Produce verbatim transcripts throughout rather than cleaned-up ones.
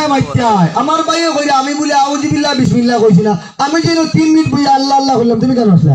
মাইত্যায়। আমার ভাইয়ে কইরা আমি বুলে আউযুবিল্লাহ বিসমিল্লাহ কইছি না। আমি যেন তিন মিনিট বইয়া আল্লাহ আল্লাহ কইলাম, তুমি কেনে হাসলা?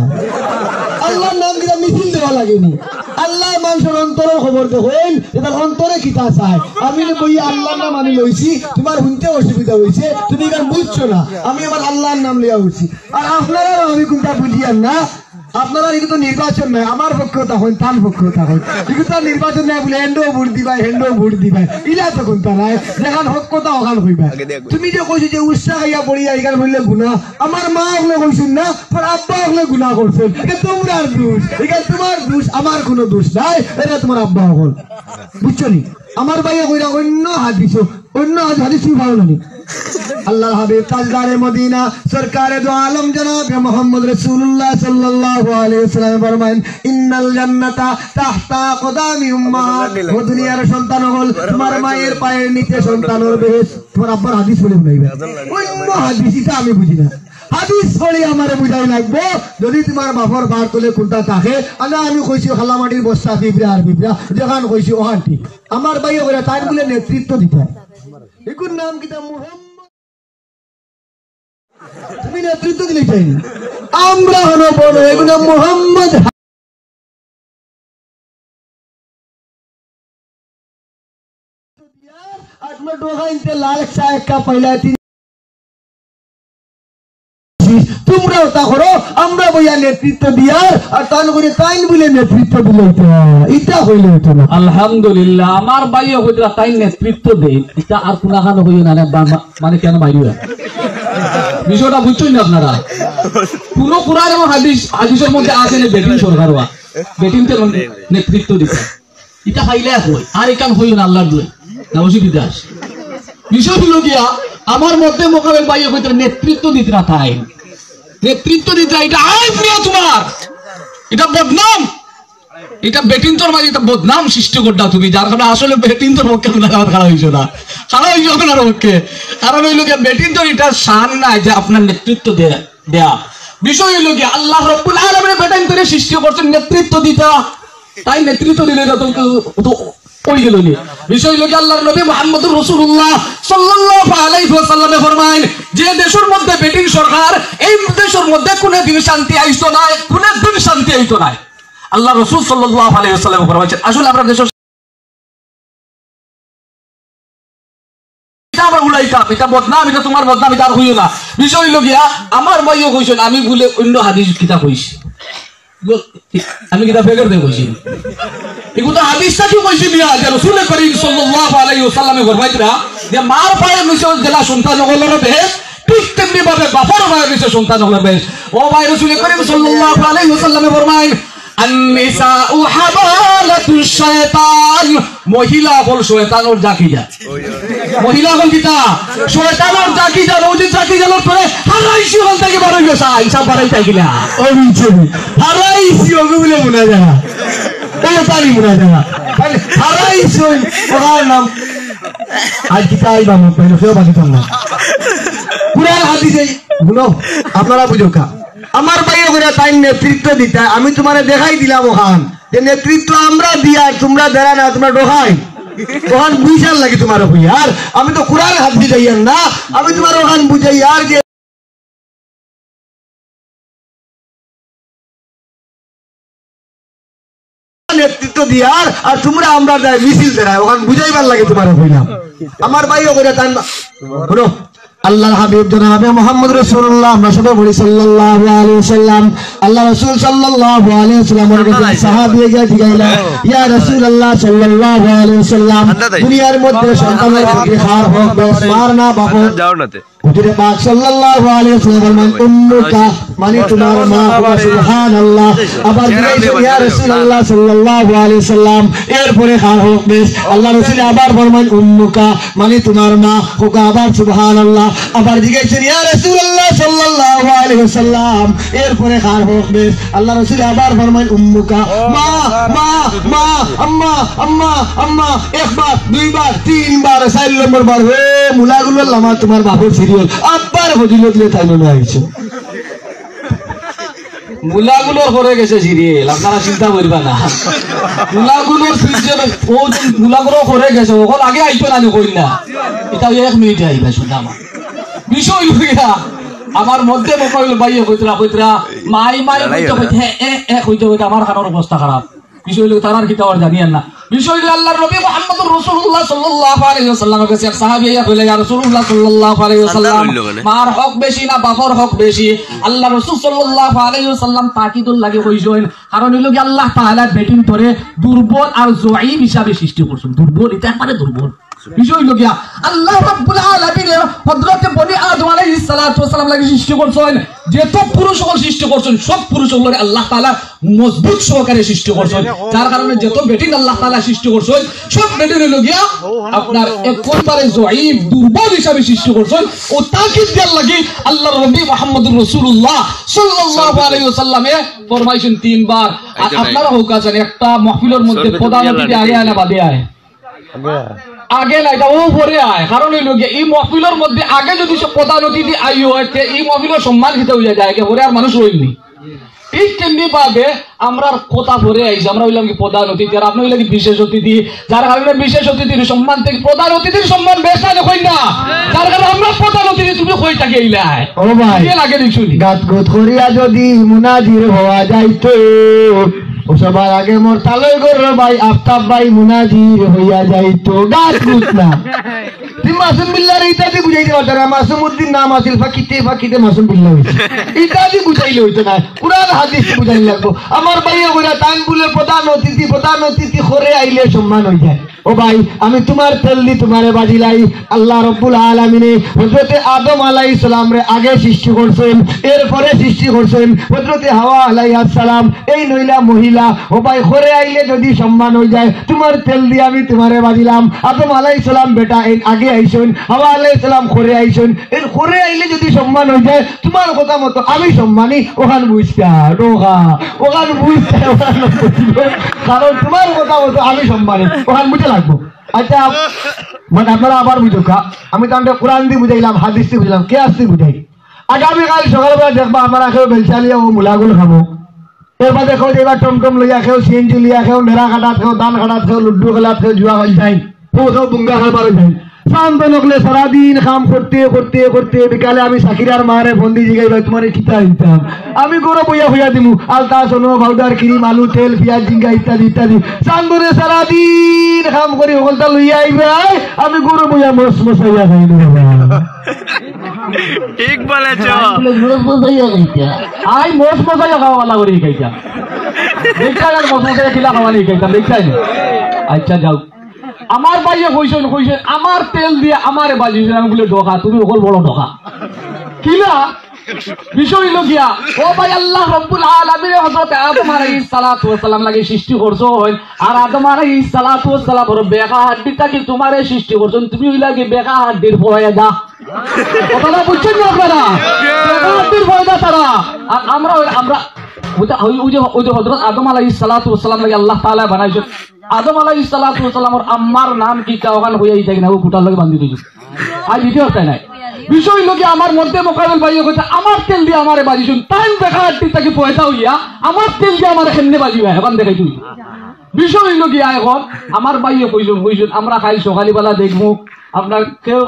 আল্লাহর নাম কিতা মিছিল দেওয়া লাগেনি? আল্লাহ মানষর অন্তরর খবর দেখইন, যে তার অন্তরে কিতা চায়। আমি যে বইয়া আল্লাহর নাম আমি লইছি, তুমার হুনতে অসুবিধা অইছে, তুমি ইখান বুঝছো না। আমি আমার আল্লাহর নাম লইয়া উঠছি। আর আপনারারও আমি কুনটা বুঝিয়ার না, আপনারার ইগু তো নির্বাচন নায়, আমার পক্ষেও থাকইন, তান পক্ষেও থাকইন। ইগু তো আর নির্বাচন নায় বুলে এন্ডেও ভোট দিবায়, হেন্ডেও ভোট দিবায়। ইলা তো কুনটা নায়, যেখান হক কথা অখান কইবায়। তুমি যে কইছো যে উশরা খাইয়া পড়িয়া ইখান বললে গুনা, আমার মা অকলে কইছইন না, তার আব্বা অকলে গুনা করছইন। ইটা তুমরার দোষ, ইটা তুমার দোষ, আমার কুনু দোষ নাই, ইটা তুমার আব্বা অকল। বুঝছো নি? আমার ভাইয়ে কইরা অন্য হাদিসও, অন্য হাদিস, হাদিস তুমি পাও না নি? আল্লাহর হাবিব তাজদারে মদিনা সরকারে দো আলম জনাবে মুহাম্মদ রাসূলুল্লাহ সাল্লাল্লাহু আলাইহি ওয়াসাল্লাম ফরমাইন, "ইন্নাল জান্নাতা তাহতা আকদামি উম্মাহাত।" ও দুনিয়ার সন্তান অকল, তুমার মায়ের পায়ের নিচে সন্তানর বেহেশত। তুমার আব্বার হাদিস পড়ি হুনাইবা। অন্য হাদিস ইটা আমি বুঝি না। হাদিস পড়ি আমারে বুঝাই লাগবো, যদি তুমার বাপর পার তলে কুনটা থাকে, আনা আমি কইছি কালামাটির বস্তা পিঁপড়া আর পিঁপড়া, যেখান কইছি অখান ঠিক। আমার ভাইয়ে কইরা তাইন বুলে নেতৃত্ব দিতা। ইগুর নাম কিতা? মোহাম্মদ। তুমি নেতৃত্ব দিলে চাই। আমরা হলো বড়, এগুলো মোহাম্মদ। আর তুমরা ডোকাইন্তে লাল চা এক কাপ পাইলা তিন তুমরা অতা করো, আমরা বইয়া নেতৃত্ব দিয়ার, আর তান করে তাইন বুলে নেতৃত্ব দিলে ইটা, ইটা কইলে অইতো না। আলহামদুলিল্লাহ, আমার ভাইয়ে কইরা তাইন নেতৃত্ব দেইন, ইটা আর কুনাখানো কইও না, না, বা-, মা-, মানে কেনে মাইরো না? বিষয়টা বুঝছইন না আপনারা? কুনু কুরআন এবং হাদিস, হাদিসর মধ্যে আছে নি বেটিন সরকার অওয়া, বেটিনতে নেতৃত্ব দিতা। ইটা খাইলে এক অয়, আর ইখান কইও না আল্লাহর দোয়াই। নাউজুবিল্লাহ। বিষয় অইলো গিয়া, আমার মধ্যে মোকাবেল ভাইয়ে কইরা নেতৃত্ব দিতরা তাইন। নেতৃত্ব দিতরা, ইটা আইব মিয়া তুমার। ইটা বদনাম। ইটা বেটিন্তর মাঝে ইটা বদনাম সৃষ্টি করলা তুমি, যার কারণে আসলে বেটিন্তর পক্ষে কুনু জাগাত খাড়া অইছো না। খাড়া অইছো আপনার পক্ষে। কারণ অইলো গিয়া বেটিন্তর ইটা শান নায় যে আপনার নেতৃত্ব দেয়। দেয়া। বিষয় অইলো গিয়া, আল্লাহ রাব্বুল আলামিনে বেটাইন্তরে সৃষ্টি করছইন নেতৃত্ব দিতা। তাইন নেতৃত্ব দিলে ইটা তো, তো, তো অই গেলো নি। বিষয় অইলো গিয়া, আল্লাহর নবী মুহাম্মদুর রাসূলুল্লাহ সাল্লাল্লাহু আলাইহি ওয়াসাল্লামে ফরমাইন, যে দেশর মধ্যে বেটিন সরকার, এই দেশর মধ্যে কুনুদিন শান্তি আইতো নায়, কুনুদিন শান্তি আইতো নায়। আল্লাহর রাসূল সাল্লাল্লাহু আলাইহি ওয়াসাল্লামে ফরমাইছইন, আসলে আমরা দেশর ইটা আমরা উড়াইতাম, ইটা বদনাম, ইটা তুমার বদনাম, ইটা আর কইও না। বিষয় অইলো গিয়া, আমার ভাইয়ে কইছইন, আমি বুলে অন্য হাদিস কিতা কইছি। আমি কিতা ফেকের দে কইছি? ইগু তো হাদিস থাকি কইছি মিয়া, যে রাসূলে করিম সাল্লাল্লাহু আলাইহি ওয়াসাল্লামে ফরমাইতরা, যে মার পায়ের নিচে যেলা সন্তান অকলর বেহেশত, ঠিক তেমনি ভাবে বাপর পায়ের নিচে সন্তান অকলর বেহেশত। ও ভাই, রাসূলে করিম সাল্লাল্লাহু আলাইহি ওয়াসাল্লামে ফরমাইন, আন-নিসাউ হাবালাতুশ শায়তান। মহিলা অকল শয়তানর জাকিজা। মহিলা অকল কিতা? শয়তানর জাকিজা। রৌদি জাকিজা লোক করে হারাইছি অকল থাকি বার অইগেছে। হিসাব বাড়াই থাকি না। ও বুঝছি। হারাইছি অগু বুলে মনে যায় না। ও তারি মনে যায় না। খালি হারাইছি অই, ওর নাম। আজ কিতা আইবা মুখ পাইলো, কেউ বাকি না। কুরআন হাদিসে, হুনো, আপনারা বুঝউক্কা। আমার ভাইয়ে কইরা তাইন নেতৃত্ব দিতা, আমি তুমারে দেখাই দিলাম অখান, যে নেতৃত্ব আমরা দিয়ার, তুমরা দেরা না, তুমরা ডোকাইন। অখান বুঝার লাগি তুমারে কইয়ার, আমি তো কুরআন হাদিস যাইয়ার না, আমি তুমারে অখান বুঝাইয়ার যে নেতৃত্ব দিয়ার, আর তুমরা আমরার দায় মিছিল দেরায়, অখান বুঝাইবার লাগি তুমারে কইলাম। আমার ভাইয়ে কইরা তাইন, হুনো, আল্লাহর হাবিব জনাবে মুহাম্মদ রাসূলুল্লাহ, আমরা সবে বলি সাল্লাল্লাহু আলাইহি ওয়াসাল্লাম। আল্লাহর রাসূল সাল্লাল্লাহু আলাইহি ওয়াসাল্লামর গেছে সাহাবী গিয়া জিগাইলা, "ইয়া রাসূলুল্লাহ সাল্লাল্লাহু আলাইহি ওয়াসাল্লাম, দুনিয়ার মধ্যে সন্তানর প্রতি কার হক বেশ, মার না বাপর?" হুজুরে পাক সাল্লাল্লাহু আলাইহি ওয়াসাল্লাম ফরমাইন, "উম্মুকা।" মানে তুমার মা। কউক্কা সুবহানাল্লাহ। আবার জিগাইছইন, "ইয়া রাসূলুল্লাহ সাল্লাল্লাহু আলাইহি ওয়াসাল্লাম, এরপরে কার হক বেশ?" আল্লাহর রাসূলে আবার ফরমাইন, "উম্মুকা।" মানে তুমার মা। কউক্কা আবার সুবহানাল্লাহ। আবার জিগাইছইন, "ইয়া রাসূলুল্লাহ সাল্লাল্লাহু আলাইহি ওয়াসাল্লাম, এরপরে কার হক বেশ?" আল্লাহর রাসূলে আবার ফরমাইন, "উম্মুকা।" মা, মা, মা, আম্মা, আম্মা, আম্মা, একবার, দুইবার, তিনবার, চাইর নম্বর বার, হে মুলাগুলোর লামা তুমার বাপর সিরিয়াল, আব্বার ফজিলত লইয়া তাইন অনো আইছো। মুলাগুলোর করে গেছে সিরিয়াল, আপনারা চিন্তা করবা না। মুলাগুলোর সিরিয়াল, ও যে মুলাগুলো করে গেছে, অখন আগে আইতো না, আমি কই না। এটা এক মিনিটে আইবা, শুনলাম। বিষয় অইল গিয়া, আমার মধ্যে মোকাবিল ভাইয়ে কইতরা, কইতরা, মাই, মাই কইতে কইতে, হে, এ, এ কইতে কইতে আমার কানর অবস্থা খারাপ। বিষয় অইল তারার কিতা অর জানি আর না। বিষয় অইল আল্লাহর নবী মুহাম্মদুর রাসূলুল্লাহ সাল্লাল্লাহু আলাইহি ওয়াসাল্লামর কাছে এক সাহাবী আইয়া কইলা, "ইয়া রাসূলুল্লাহ সাল্লাল্লাহু আলাইহি ওয়াসাল্লাম, মার হক বেশি না বাপর হক বেশি?" আল্লাহর রাসূল সাল্লাল্লাহু আলাইহি ওয়াসাল্লাম তাকিদর লাগি কইছইন, কারণ অইল গিয়া আল্লাহ তাআলা বেটিন্তরে দুর্বল আর জয়ীফ হিসাবে সৃষ্টি করছইন। দুর্বল, ইটা একবারে দুর্বল। বিষয় অইল গিয়া, আল্লাহ রাব্বুল আলামিনে হযরতে বনি আদম আলাইহিস সালাতু ওয়াস সালাম লাগি সৃষ্টি করছইন, যত পুরুষ অকল সৃষ্টি করছইন, সব পুরুষ অকলরে আল্লাহ তাআলা মজবুত সহকারে সৃষ্টি করছইন, যার কারণে যত বেটিন আল্লাহ তাআলা সৃষ্টি করছইন, সব বেটিন অইল গিয়া আপনার একবারে জয়ীফ, দুর্বল হিসাবে সৃষ্টি করছইন। অউ তাকিদ দেওয়ার লাগি আল্লাহর নবী মুহাম্মদুর রাসূলুল্লাহ সাল্লাল্লাহু আলাইহি ওয়াসাল্লামে ফরমাইছইন তিনবার। আর আপনারা হউক আছেন, একটা মাহফিলর মধ্যে প্রধান অতিথি আগে আয় না বাদে আয়? আগে না, ইটা অউ পরে আয়। কারণ অইল গিয়া, ই মাহফিলর মধ্যে আগে যদি সে প্রধান অতিথি আইও, তে ই মাহফিলর সম্মান কিতা অইয়া যায়, আগে পরে আর মানুষ রইলনি। ঠিক তেমনি ভাবে আমরার কথা পরে আইছে, আমরা অইলাম কি প্রধান অতিথি, আর আপনে অইলা কি বিশেষ অতিথি, যার কারণে বিশেষ অতিথির সম্মান থাকি প্রধান অতিথির সম্মান বেশ আগে কই না, যার কারণে আমরা প্রধান অতিথি, তুমি কই থাকি আইলায়? ও ভাই, লাগে দেখছইন নি? গাত গুত করিয়া যদি মুনাজির হওয়া যাইতো, ও সবার আগে মোর তালই গরর ভাই আফতাব ভাই মুনাজির হইয়া যাইতো। গাত গুত না। তুমি মাসুম বিল্লাহরে ইতাদি বুঝাইতে পারতা না। মাসুম উদ্দিন নাম আছিল, ফাঁকিতে ফাঁকিতে মাসুম বিল্লাহ অইছে। ইতাদি বুঝাইলে অইতো না, কুরআন হাদিস বুঝাইলে লাগবো। আমার ভাইয়ে কইরা তাইন বুলে প্রধান অতিথি, প্রধান অতিথি করে আইলে সম্মান অই যায়। ও ভাই, আমি তুমার তেল দি তুমারে বাজিলাই। আল্লাহ রব্বুল আলামিনে হযরতে আদম আলাইহিস সালামরে আগে সৃষ্টি করছইন, এরপরে সৃষ্টি করছইন হযরতে হাওয়া আলাইহাস সালাম। এইন অইলা মহিলা। ও ভাই, করে আইলে যদি সম্মান অই যায়, তুমার তেল দি আমি তুমারে বাজিলাম। আদম আলাইহিস সালাম বেটা এইন আগে আইছইন, হাওয়া আলাইহিস সালাম করে আইছইন। এইন করে আইলে যদি সম্মান অই যায়, তুমার কথা মতো আমি সম্মানী, অখান বুঝতা, ডোকা, অখান বুঝতা, অখান বুঝতা। কারণ তুমার কথা মতো আমি সম্মানী, অখান বুঝা লাগবো। আচ্ছা, মানে আপনারা আবার বুঝউক্কা, আমি তো আমরা কোরআন দি বুঝাইলাম, হাদিস দি বুঝাইলাম, কিয়াস দি বুঝাই। আগামীকাল সকালবেলা দেখবা আমরা কেউ বেলচালিয়া ও মুলাগুল খামু। এর বাদে কেউ যাইবা টমটম লইয়া, কেউ সিএনজি লইয়া, কেউ নেড়া কাটাত, কেউ ধান কাটাত, কেউ লুডু খেলাত, কেউ জুয়া খেলতাই, কেউ কেউ বুঙ্গা খেলবার যাই। চান্দন অকলে সারাদিন কাম করতে করতে করতে বিকালে আমি সাকিরার মারে ফোন দি জিগাইবা, "তুমারে কিতা আনতাম?" আমি ঘরো বইয়া কইয়া দিমু, আলতা, সোনো, পাউডার, ক্রিম, আলু, তেল, পিয়াজ, ঝিঙ্গা ইত্যাদি ইত্যাদি। চান্দনে সারাদিন কাম করি হকলতা লইয়া আইবা, আমি ঘরো বইয়া মস মসাইয়া খাইমু বাবা। ঠিক বলেছ। বলে, "মস মসাইয়া খাইতা।" আই মস মসাইয়া খাওয়া বালা করি খাইতা। দেখছইন আর মস মসাইয়া কিলা খাওয়া নি খাইতা, দেখছইন নি? আচ্ছা, যাও। আমার ভাইয়ে কইছইন, কইছইন, "আমার তেল দিয়া আমারে বাজিছইন।" আমি বুলে, "ডোকা, তুমি হকল বড় ডোকা।" কিলা? বিষয় অইল গিয়া, ও ভাই, আল্লাহ রব্বুল আলামিনে হযরত আদম আলাইহিস সালাতু ওয়াস সালাম লাগি সৃষ্টি করছইন, আর আদম আলাইহিস সালাতু ওয়াস সালামর বেকা হাড্ডি থাকি তুমারে সৃষ্টি করছইন, তুমি অইলা কি বেকা হাড্ডির পয়দা। কথাটা বুঝছইন নি আপনারা? বেকা হাড্ডির পয়দা তারা। আর আমরা অই-, আমরা অউ যে, অউ যে, অউ যে হযরত আদম আলাইহিস সালাতু ওয়াস সালাম লাগি আল্লাহ তাআলা বানাইছইন, আদম আলাইহিস সালাতু ওয়াস সালামর আম্মার নাম কিতা অখান কইয়া ইতা কিনা অউ খুটার লগে বান্ধি দিছইন। আর দ্বিতীয় অবস্থায় নাই। বিষয় অইল কি, আমার মধ্যে মোকাবেল ভাইয়ে কইতা, "আমার তেল দি আমারে বাজিছইন।" তাইন বেকা হাড্ডি থাকি পয়দা অইয়া, আমার তেল দি আমারে কেমনে বাজিবা? অখান দেখাই তুই। বিষয় অইল কি, অখন আমার ভাইয়ে কইছইন, কইছইন, আমরা কাইল সকালবেলা দেখমু, আপনার কেউ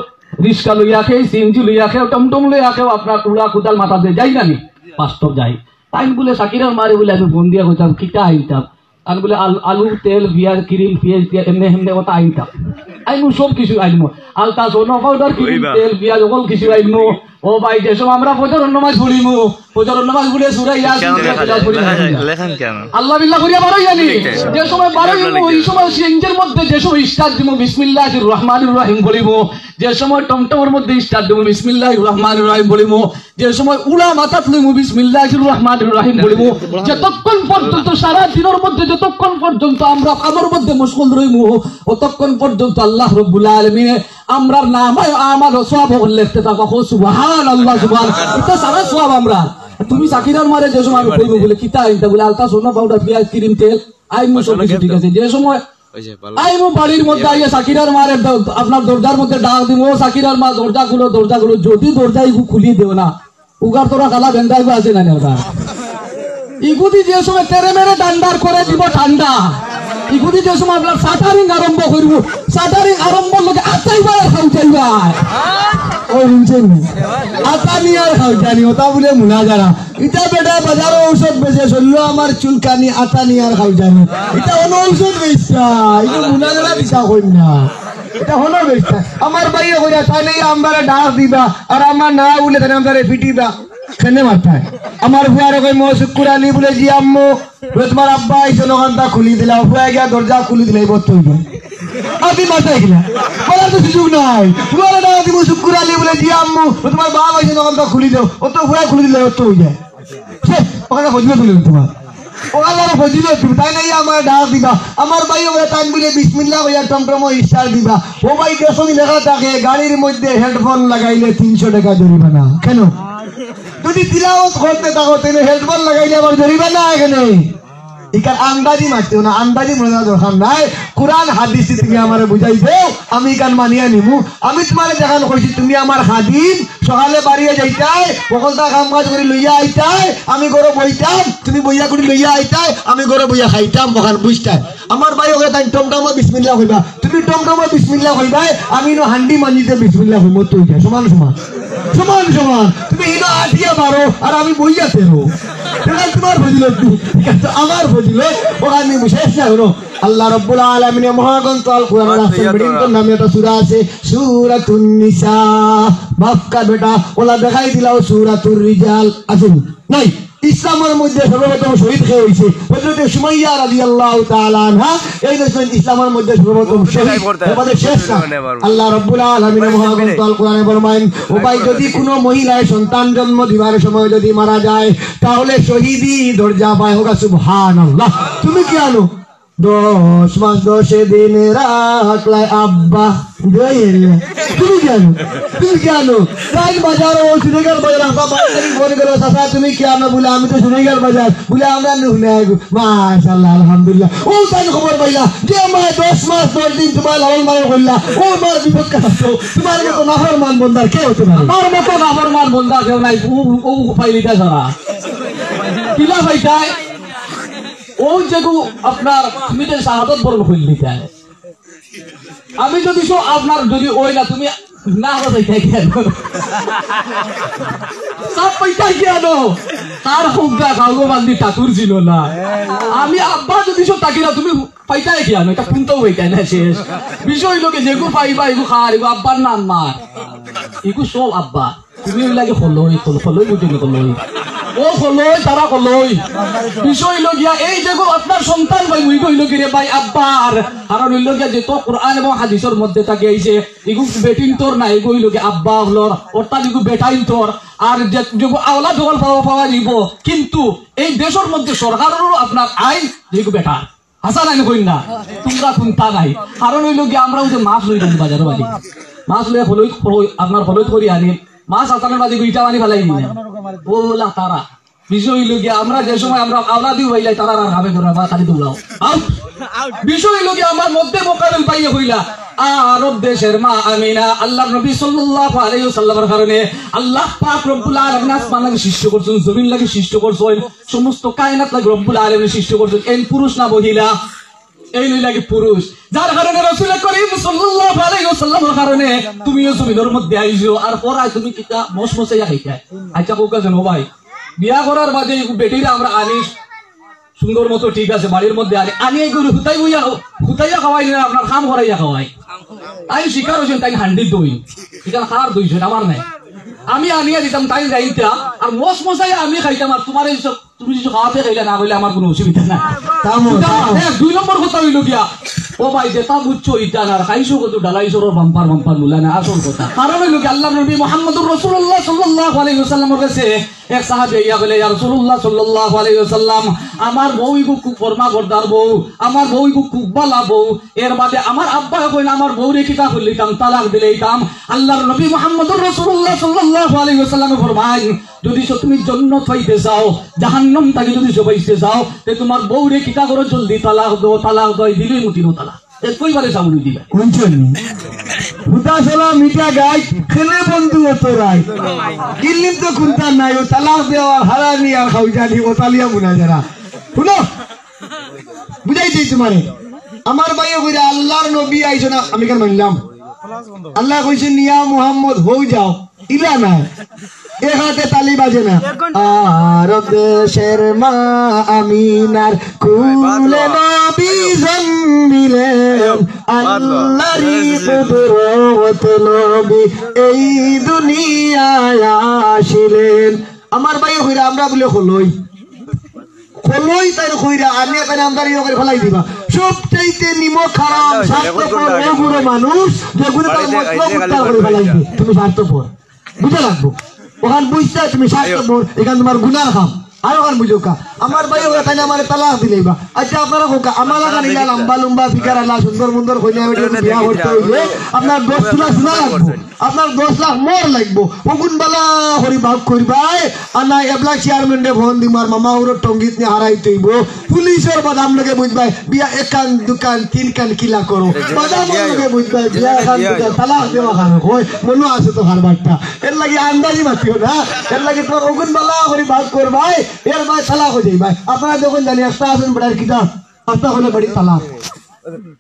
রিক্সা লইয়া, কেউ সিএনজি লইয়া, কেউ টমটম লইয়া, কেউ আপনার উড়া কুদাল মাথা দিয়া যাই না নি? বাস্তব যাই। তাইন বুলে সাকিরার মারে বুলে আমি ফোন দিয়া কইতাম, "কিতা আনতাম?" আর বুলে আল-, আলু, তেল, পিয়াজ, ক্রিম, পিয়াজ, পিয়াজ, এমনে, এমনে ওটা আনতাম। আইনু সব কিছু আইনু। আলতা, সোনো, পাউডার, ক্রিম, তেল, পিয়াজ, হকল কিছু আইনু। ও ভাই, যে সময় আমরা ফজরর নামাজ পড়িমু, ফজরর নামাজ পড়ে সূরা ইয়াসিন কেন লেখা যায়? লেখা যায়, লেখেন কেন? আল্লাহ বিল্লাহ করিয়া বারই জানি। যে সময় বারইমু, ওই সময় সিএনজির মধ্যে যে সময় স্টার্ট দিমু, বিসমিল্লাহির রহমানির রহিম পড়িমু। যে সময় টমটমর মধ্যে স্টার্ট দিমু, বিসমিল্লাহির রহমানির রহিম পড়িমু। যে সময় উড়া মাথাত লইমু, বিসমিল্লাহির রহমানির রহিম পড়িমু। যতক্ষণ পর্যন্ত সারা দিনর মধ্যে যতক্ষণ পর্যন্ত আমরা কামর মধ্যে মশগুল রইমু, অতক্ষণ পর্যন্ত আল্লাহ রব্বুল আলামিনে আমরার নামায় আমাল ও সওয়াব হকল লেখতে থাকবা। কও সুবহানাল্লাহ, সুবহান। ইটা সারা সওয়াব আমরা। তুমি সাকিরার মারে যে সময় আমি কইমু বুলে, "কিতা আনতা?" বুলে, "আলতা, সোনো, পাউডার, পিয়াজ, ক্রিম, তেল।" আইনু সব কিছু ঠিক আছে। যে সময় আইমু বাড়ির মধ্যে আইয়া সাকিরার মারে দ-, আপনার দরজার মধ্যে ডাক দিমু, "ও সাকিরার মা, দরজা খুলো, দরজা খুলো।" যদি দরজা ইগু খুলি দেও না, উগার তোরা কালা বেন্দা ইগু আছে না নি ওটা? ইগুদি যে সময় তেরে মেরে ডান্ডার করে দিব ঠান্ডা। ইগুদি যে সময় আপনার শাটারিং আরম্ভ করব, শাটারিং আরম্ভর লগে আতাইবা আর খাউচাইবা ও হুনছইন নি? আতানি আর খাউজানি, ওটা বুলে মুনাজারা। ইটা বেটা বাজারো ঔষধ বেচে, শরীলো আমার চুলকানি, আতানি আর খাউজানি। ইটা অনো ঔষধ বেচতা, ইটা মুনাজারা দিতা কইন না। ইটা অনো বেচতা। আমার ভাইয়ে কইরা, তাইন আমরারে ডাক দিবা, আর আমরা না উঠলে তাইন আমরারে পিটিবা। কেনে মারতায়? আমার ফুয়ারে কইমু, "ও শুক্কুর আলী," বুলে, "জি আম্মু।" বুলে, "তুমার আব্বা আইছইন, অখানতা খুলি দিলাও।" ফুয়ায় গিয়া দরজা খুলি দিলে, বত্ত অইয়া। আমি মাথায় গেলা, বলার তো সুযোগ নাই। ফুয়ারে ডাক দিমু, "শুক্কুর আলী," বুলে, "জি আম্মু।" বুলে, "তুমার বাপ আইছইন, অখানতা খুলি দেও।" ও তো ফুয়ায় খুলি দিলে, বত্ত অইয়া। শেষ, অখানতা ফজিলত অইলো তুমার। ও আল্লাহর ফজিলত, তুমি তাইন আইয়া আমারে ডাক দিবা। আমার ভাইয়ে কইরা, তাইন বুলে বিসমিল্লাহ কইয়া টমটমো start দিবা। ও ভাই, দেখো নি লেখা থাকে, গাড়ির মধ্যে headphone লাগাইলে তিনশো টেকা জরিমানা। কেনে? যদি তিলাওয়াত করতে থাকো, তাইলে headphone লাগাইলে আবার জরিমানা কেনে? ইখান আন্দাজি মারতে না, আন্দাজি মনে করার দরকার নাই। কোরআন হাদিস তুমি আমারে বুঝাই দেও, আমি ইখান মানিয়া নিমু। আমি তুমারে যেখান কইছি, তুমি আমার খাদিম, সকালে বাড়িয়ে যাইতায়, হকলতা কাম কাজ করি লইয়া আইতায়, আমি ঘরো বইতাম, তুমি বইয়া করি লইয়া আইতায়, আমি ঘরো বইয়া খাইতাম, অখান বুঝতায়। আমার ভাইয়ে কইরা, তাইন টমটমো বিসমিল্লাহ কইবা, তুমি টমটমো বিসমিল্লাহ কইবায়, আমি ইনো হান্ডি মাঞ্জিতে বিসমিল্লাহ কইমু, তো অইযায়, সমান সমান, সমান সমান। তুমি ইনো আটিয়া বারো, আর আমি বইয়া তেরো। ইখান তুমার ফজিলত নি, ইখান তো আমার ফজিলত। অখান নি বিশেষ না অইলো। আল্লাহ রাব্বুল আলামিনে মহাগ্রন্থ আল কোরআনর আহসান বেটিন্তর নামে একটা সূরা আছে, সূরাতুন নিসা। বাফকা বেটা, অলা দেখাই দিলাও সূরাতুর রিজাল। আছে নি? নাই। ইসলামর মধ্যে সর্বপ্রথম শহীদ কে অইছে? হযরতে সুমাইয়া রাদিয়াল্লাহু তাআলা আনহা, এই যে ইসলামর মধ্যে সর্বপ্রথম শহীদ, এর মধ্যে শেষ না। আল্লাহ রাব্বুল আলামিনে মহাগ্রন্থ আল কোরআনে ফরমাইন, ও ভাই, যদি কুনু মহিলায় সন্তান জন্ম দিবার সময় যদি মারা যায়, তাহলে শহীদি দরজা পায়। হোক সুবহানাল্লাহ। তুমি কিয়ানো? দশ মাস দশ দিন রাখলায় আব্বা। দোহাই আল্লাহ। তুমি কিয়ানো? তুমি কিয়ানো? তাইন বাজারো, ও সুনেগার বাজার, আব্বা বাজারে ফোন করো, "চাচা, তুমি কিয়ানো?" বুলে, "আমি তো সুনেগার বাজার।" বুলে, "আমরা নুহ নাই গো।" মাশাআল্লাহ, আলহামদুলিল্লাহ। ও তাইন খবর পাইলা, যে মায় দশ মাস দশ দিন তুমার লালন পালন করলা, ও মার বিপদ কাটাইছো। তুমার মতো নাফরমান বন্দার কে অইতে পারে? আমার মতো নাফরমান বন্দা কেউ নাই। ও, ও, ও পাইলিতা ছাড়া। কিলা পাইতায়? ও যেগু আপনার, তুমি যে শাহাদত বরণ করলিতায়। আমি যদি সব আপনার যদি অই না, তুমি না হতাই তাই কেন? সব পাইতায় কিয়ানো? তার হুগা খাওগো বান্দি ঠাকুর ছিল না। আমি আব্বা যদি সব থাকি না, তুমি পাইতায় কিয়ানো? ইটা কুন্তাউ পাইতায় না শেষ। বিষয় অইলো কি, যেগু পাইবা, এগু কার, এগু আব্বার না আম্মার? এগু সব আব্বা। তুমি অইলাগি খলই, খল-, খলই বুঝো নি, খলই। ও খলই, তারা খলই। বিষয় অইলো গিয়া, এই যেগু আপনার সন্তান ভাই, অইগু অইলো গি রে ভাই, আব্বার। কারণ অইলো গিয়া, যেতা কোরআন এবং হাদিসর মধ্যে থাকি আইছে, ইগু বেটিন্তর না, ইগু অইলো গি আব্বা অকলর, অর্থাৎ ইগু বেটাইন্তর। আর যে, যেগু আওলাদ অকল পাওয়া, পাওয়া যাইবো, কিন্তু এই দেশর মধ্যে সরকাররও আপনার আইন, যেগু বেটার। হাছা নায় নি কইন না? তুমরা কুন্তা নাই। কারণ অইলো গি আমরা অউ যে মাছ লই যাই বাজারো বাড়ি। মাছ লইয়া খলইত, খলই, আপনার খলইত করি আনি। মাছ আসানোর মাঝে গুইটা পানি ফালাই দিই না। ও বলা তারা। বিষয় অইলো গি আমরা যে সময় আমরা আওলাদিও পাইলাই, তারা আর খাবে ধরা বা খালি দৌড়াও। আউট। বিষয় অইলো গি আমার মধ্যে মোকাবেল পাইয়ে কইলা, "আরব দেশের মা আমিনা।" আল্লাহর নবী সাল্লাল্লাহু আলাইহি ওয়াসাল্লামের কারণে আল্লাহ পাক রব্বুল আলামিন আসমান লাগি সৃষ্টি করছইন, জমিন লাগি সৃষ্টি করছইন, সমস্ত কায়নাত লাগি রব্বুল আলামিন সৃষ্টি করছইন। এন পুরুষ না মহিলা? এই লইলা কি পুরুষ, যার কারণে রাসূল করিম সাল্লাল্লাহু আলাইহি ওয়াসাল্লামের কারণে তুমিও জমিনর মধ্যে আইছো, আর পরায় তুমি কিতা মশমশাইয়া খাইতায়? আচ্ছা, কউক্কা যেন ভাই, বিয়া করার বাদে এই বেটিরে আমরা আনি সুন্দর মতো, ঠিক আছে, বাড়ির মধ্যে আনি, আনি এই গরু হুতাই বইয়া, হুতাইয়া খাওয়াই না, আপনার কাম করাইয়া খাওয়াই। তাইন শিকার অইছইন, তাইন হান্ডি দই, ইটা কার দই, আমার নাই। আমি আনিয়া দিতাম, তাইন যাইতা, আর মশমশাইয়া আমি খাইতাম, আর তুমার এই সব তুমি যদি খাওয়াতে খাইলে না খাইলে আমার কুনু অসুবিধা নাই। তা মনে হয়। এক, দুই নম্বর কথা অইলো গিয়া, ও ভাই, যেতা বুঝছো ইটা না, আর খাইছো কত ডালাই সরর বাম্পার বাম্পার মুলা না, আসল কথা। কারণ অইলো গিয়া, আল্লাহর নবী মুহাম্মদুর রাসূলুল্লাহ সাল্লাল্লাহু আলাইহি ওয়াসাল্লামর কাছে এক সাহাবী আইয়া কইলে, "ইয়া রাসূলুল্লাহ সাল্লাল্লাহু আলাইহি ওয়াসাল্লাম, আমার বউ ইগু খুব ফরমাবরদার বউ, আমার বউ ইগু খুব ভালা বউ, এর বাদে আমার আব্বায় কইন আমার বউরে কিতা করলিতাম, তালাক দিলাইতাম।" আল্লাহর নবী মুহাম্মদুর রাসূলুল্লাহ সাল্লাল্লাহু আলাইহি ওয়াসাল্লামে ফরমাইন, যদি সে তুমি জন্নত পাইতে চাও, জাহান্নাম থাকি যদি সে বাঁচতে চাও, তে তুমার বউরে কিতা করো, জলদি তালাক দেও, তালাক দেও, দিলেই মুটিনো তালাক। এ কইবারে সামনে দিবা। হুনছইন নি? হুদা চলা মিঠা গাই, খেলে বন্ধু অত রাই। ইলিম তো কুন্তা নাই, ও তালাক দেওয়া আর হারানি আর খাউজানি, ও তালিয়া মুনা যারা। হুনো? বুঝাই দেই তুমারে। আমার ভাইয়ে কইরা আল্লাহর নবী আইছো না, আমি কেন মানলাম? আল্লায় কইছইন, "ইয়া মুহাম্মদ, হউ যাও।" ইলা নায়, এক আতে তালি বাজে না। আরব দেশের মা আমিনার কুলে নবী জন্মিলেন, আল্লাহরই কুদরত নবী এই দুনিয়ায় আসিলেন। আমার ভাইয়ে কইরা, আমরা বুলে কলই। কলই তাইন কইরা, আনিয়া তাইন আমদানি করি ফালাই দিবা। সবচাইতে নিমক হারাম, স্বার্থপর, অগুরু মানুষ, যেগুনে তার মতলব উদ্ধার করি ফালাই দিবা। তুমি স্বার্থপর। বুঝা লাগবো। অখান বুঝতায় তুমি স্বার্থপর, ইখান তুমার গুনার কাম। আর অখান বুঝো কা। আমার ভাইয়ে কইরা তাইন আমারে তালাক দিলাইবা। আচ্ছা, আপনারা কউক্কা, আমার লাখান ইলা লম্বা লম্বা ফিগার আলা, সুন্দর মুন্দর কইনা বেটি বিয়া করতে অইলে আপনার দশ লাখ সোনা লাগবো। আপনার দশ লাখ মোহর লাগবো। অগুন বালা করি ভাগ করবায়। আর না, এবলা চেয়ারম্যানরে ফোন দিমু আর মামা ওর টঙ্গিত নিয়া হারাইতে অইবো। পুলিশর বাদাম লগে বুঝবায়, বিয়া একান দুকান তিনকান কিলা করো। বাদাম লগে বুঝবায়, বিয়া একান দুকান, তালাক দেওয়া খান কই, মনো আছে তো কারবারটা। এর লাগি আন্দাজি মাতিও না। এর লাগি তুমার অগুন বালা করি ভাগ করবায়, এর বায় তালাক অই যাইবায়। আপনারা যখন জানি একটা আছেন বেটার কিতা, আস্তা হলে বেটি তালাক।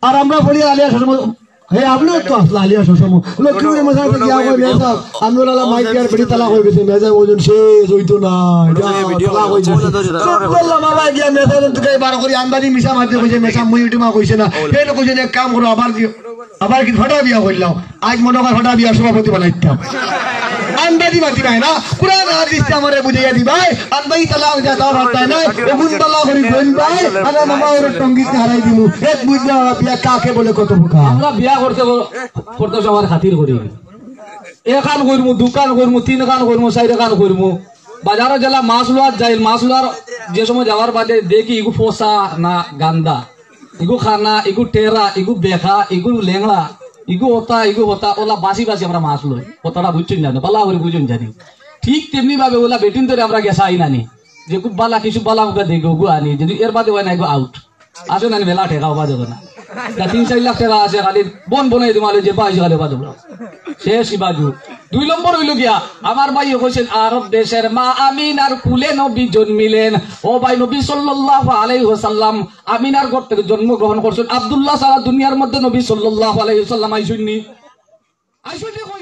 আর আমরা পড়ি আলিয়া সরম, হে, আপনিও তো আসলা আলিয়া সরম। লক্ষ্মীপুরে মশাইতে গিয়া কই, "মেসাব, আনোয়ার আলা মাইক দিয়ার বেটি তালাক অই গেছে, মেসাব ওজন শেষ অইতো না, যা, তালাক অই গেছে।" চুপ করলাম, আবার গিয়া মেসাব তুকাই বার করি, আন্দাজি মিছা মাতি কইছে, "মেসাব, মুই ইটুমা কইছে না।" হে তো কইছে, "এক কাম করো, আবার কি, আবার কি ফাটা বিয়া করলাম।" আজ মনো কয় ফাটা বিয়ার সভাপতি বানাইতাম। আন্দাজি মাতি নাই না, কুরআন হাদিস আমারে বুঝাইয়া দিবায়, আন্দাজি তালাক দিয়া তাও ফাটায় নাই, অগুন বালা করি কইন ভাই, আরে মামা ওর টঙ্গিতে হারাই দিমু। এক বুঝলা বিয়া কাকে বলে কত প্রকার। আমরা বিয়া করতে, করতে সবার খাতির করি। একান করমু, দুকান করমু, তিনকান করমু, চাইরকান করমু। বাজারো যেলা মাছ লওয়ার যাইল, মাছ লওয়ার যে সময় যাওয়ার বাদে দেখি ইগু ফসা না গান্দা। ইগু খানা, ইগু টেরা, ইগু বেকা, ইগু লেংড়া, ইগু হতা, ইগু হতা, ওলা বাছি বাছি আমরা মাছ লই। কথাটা বুঝছইন জানি, বালা করি বুঝছইন জানি। ঠিক তেমনি ভাবে ওলা বেটিন্তরে আমরা গেছা আইন আনি, যে খুব বালা, কিছু বালা মুখা দেখি, ওগু আনি, যদি এর বাদে অয় না, এগু আউট। আছে না, মেলা টেকা ওবা দেখো না। তা তিন চাইর লাখ টেকা আছে, খালি বন বনাই দিমু, আলে যে পাইছে খালি ওবা দেখো। শেষ ইবাদু। দুই নম্বর অইলো গিয়া, আমার ভাইয়ে কইছইন, আরব দেশের মা আমিনার কুলে নবী জন্মিলেন। ও ভাই, নবী সাল্লাল্লাহু আলাইহি ওয়াসাল্লাম আমিনার ঘর থেকে জন্মগ্রহণ করছইন। আব্দুল্লাহ ছাড়া দুনিয়ার মধ্যে নবী সাল্লাল্লাহু আলাইহি ওয়াসাল্লাম আইছইন নি? আইছইন নি?